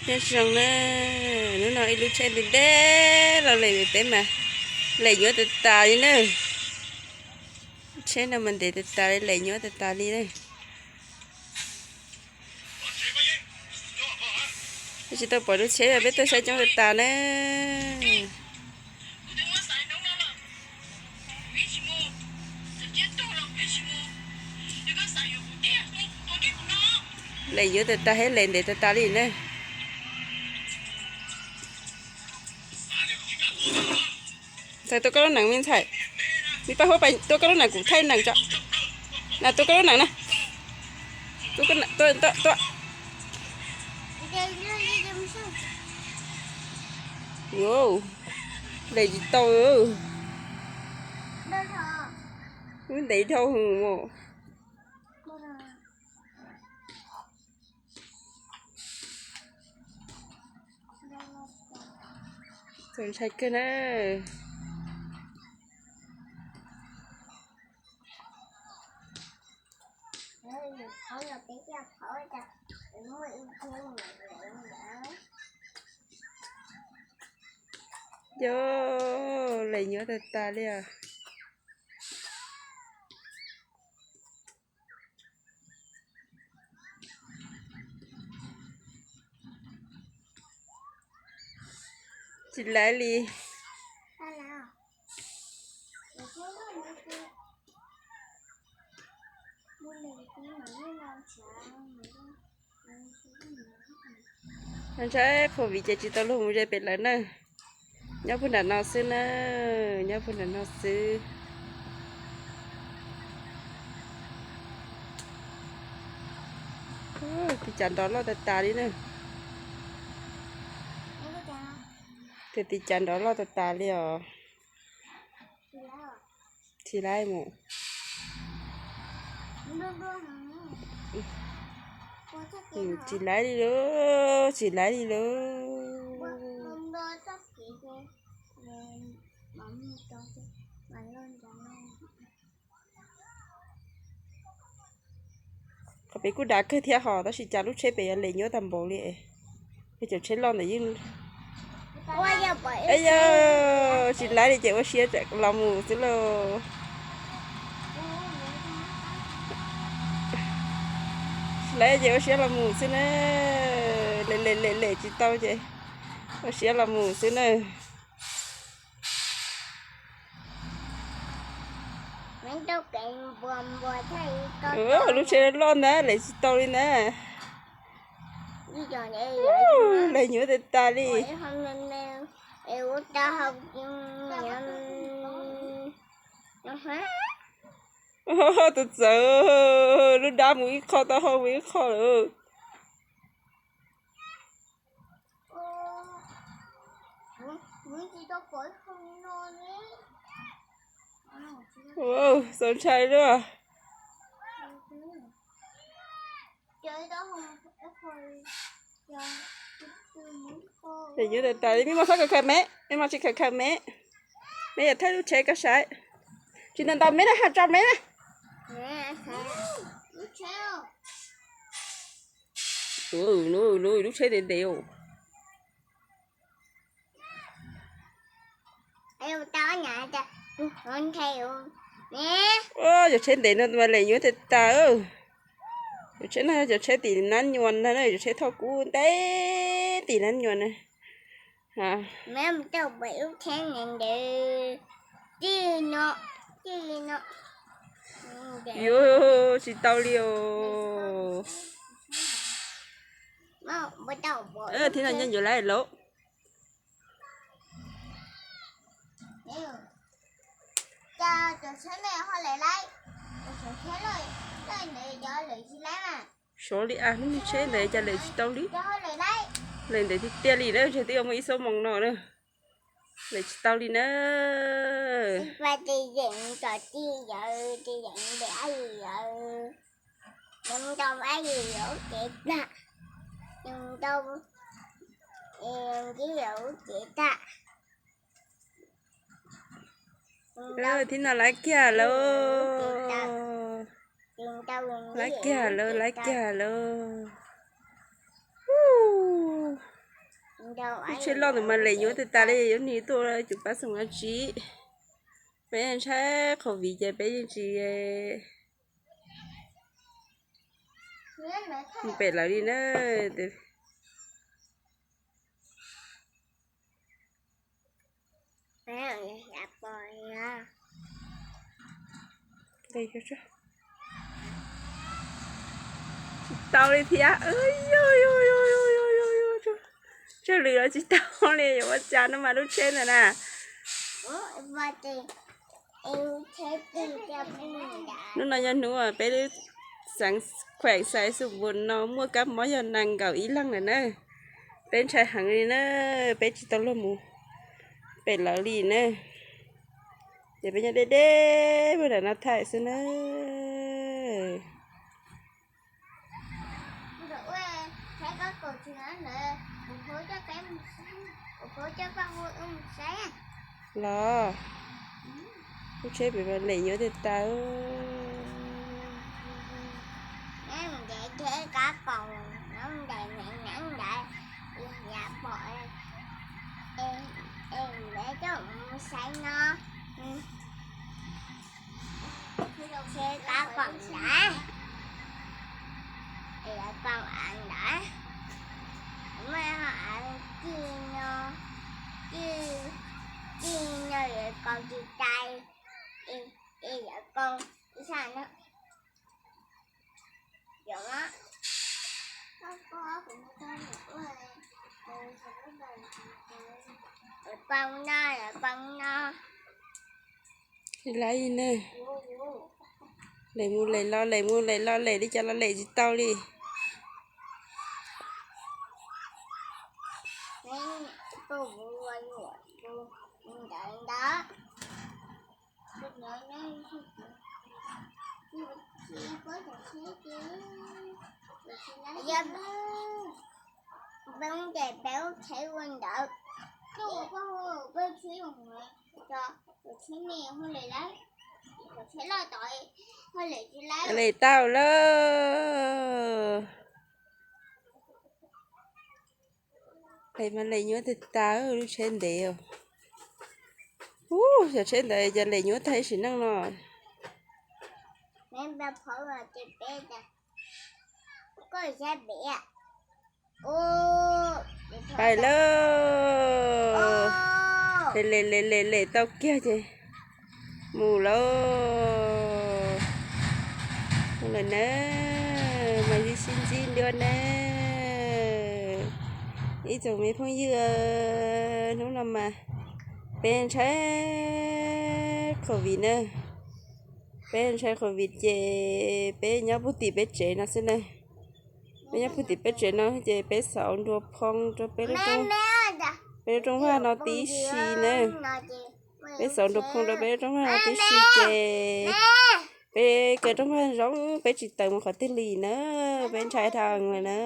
Nyob zoo na, hnub no ib lub tsheb ntev ntev los lem pem mas lem nyuaj tas tas li na. Tsheb no mas ntev tas tas li, lem nyuaj tas tas li na. Peb tsis tau pom lub tsheb, peb tuaj saib coob tas tas na. Lem nyuaj tas tas thiab lem ntev tas tas li na. Ntxhais, tua koj lub nees me ntxhais. Me Paj Huab, pais tua koj lub nees, kuv thaij nees tso. Na, tua koj lub nees na. Tua, tua, tua. Wow, lem tsis tau. Wb ntev dhau hwv mas. Txaus ntshai kawg na. Yog, lem nyuaj tas tas li os. Tsis laiv li. Ntshai covid ces tsis tau luag mus ze pem lawm na. Nyob puag nram no xwb na, nyob puag nram no xwb. Tis cas nrov loj tas tas li na. Tis cas nrov loj tas tas li os. Tsis laiv mus. Tsis laiv li lauj, tsis laiv li lauj. Qhov pem kuj dav kawg thiab hos, tab sis cas lub tsheb pem yuav lem nyuaj tag npaum li. Cov tsheb loj ntawd yeej, yog tsis laiv li ces ua siab los mus xwb lauj. Tsis laiv ces ua siab los mus xwb na. Lem lem lem lem tsis tau ces ua siab los mus xwb na. Lub tsheb loj ntag, lem tsis tau li ntag. Lem nyuaj tas tas li. Tus txawv, lub dab mus ib qho, taub hau mus ib qho lawm. Txaus ntshai luaj. Lem nyuaj tas tas li, me mos txhob khawm khawm me, me mos tsis khawm khawm me. Me yuav thaij lub tsheb koj saib. Tsis ntaus ntaus me na, ha tso me na. Lub tsheb ntev ntev os. Cov tsheb ntev no mas lem nyuaj tas tas. Cov tsheb no cov tsheb tim nab nyuas ntag na, cov tsheb thauj kub ntev tim nab nyuas na. Yuav tsis tau li os. Thib no nyob ncuav laiv lauj. Sov li a, lub tsheb ntawd cas lem tsis tau li. Lem ntev tiag tiag li na, ntshe twb yuav muaj ib xuab moos no na. Lem tsis tau li na. Thib no laiv kiag lauj. Laiv kiag lauj, laiv kiag lauj. Lub tsheb loj ntawd mas lem nyuaj tag tas li, yuav nig tuaj cuv pab xoom dab tsi. Peb ntshai COVID ces peb yeej tsis mus pem lawv li na. Tsis tau li thiab. Tsawg lwm los tsis tau li, yuav ua cas no mas lub tsheb ntawd na. Hnub no yog hnub peb lub xeev khueem Xais Xus Npus no muaj kab mob yog nees nkaum ib leeg lawm na. Peb ntshai heev li na, peb tsis tau luag mus pem lawv li na. Ces peb nyob deb deb puag nram no thaij xwb na. Los, lub tsheb pem mas lem nyuaj tag tas. Tsheb kab koom ntawd, es yuav koom av ntawd, muaj ho av cig no, cig, cig no yuav koom tsis cai, es yuav koom ib sab no. Yuav, yuav koom no, yuav koom no. Lawv ne, lem mus lem los, lem mus lem los, lem li cas los lem tsis tau li. Ntawd ntawd. Peb ces peb ua tsheb ua ntawd. Lem tau lawm. Lem mas lem nyuaj tag tas, lub tsheb ntev os. Ub, cov tsheb ntawd cas lem nyuaj tag ib sim neej no. Pais lawm. Lem lem lem lem lem tau kiag ces mus lawm. Mus lawm na, mas sib sib ntsib dua na. Ib tsoom me phooj ywg, hnub no mas peb ntshai COVID na. Peb ntshai COVID ces peb nyob puag tim peb tsev no xwb na. Peb nyob puag tim peb tsev no ces peb xauv nrua phoo rau peb lub rooj, peb lub rooj vag no tib si na. Peb xauv nrua phoo rau peb lub rooj vag no tib si ces peb kaw rooj vag zoo, peb tsis tawm mus qhov twg li na. Peb ntshai dhau lawm na.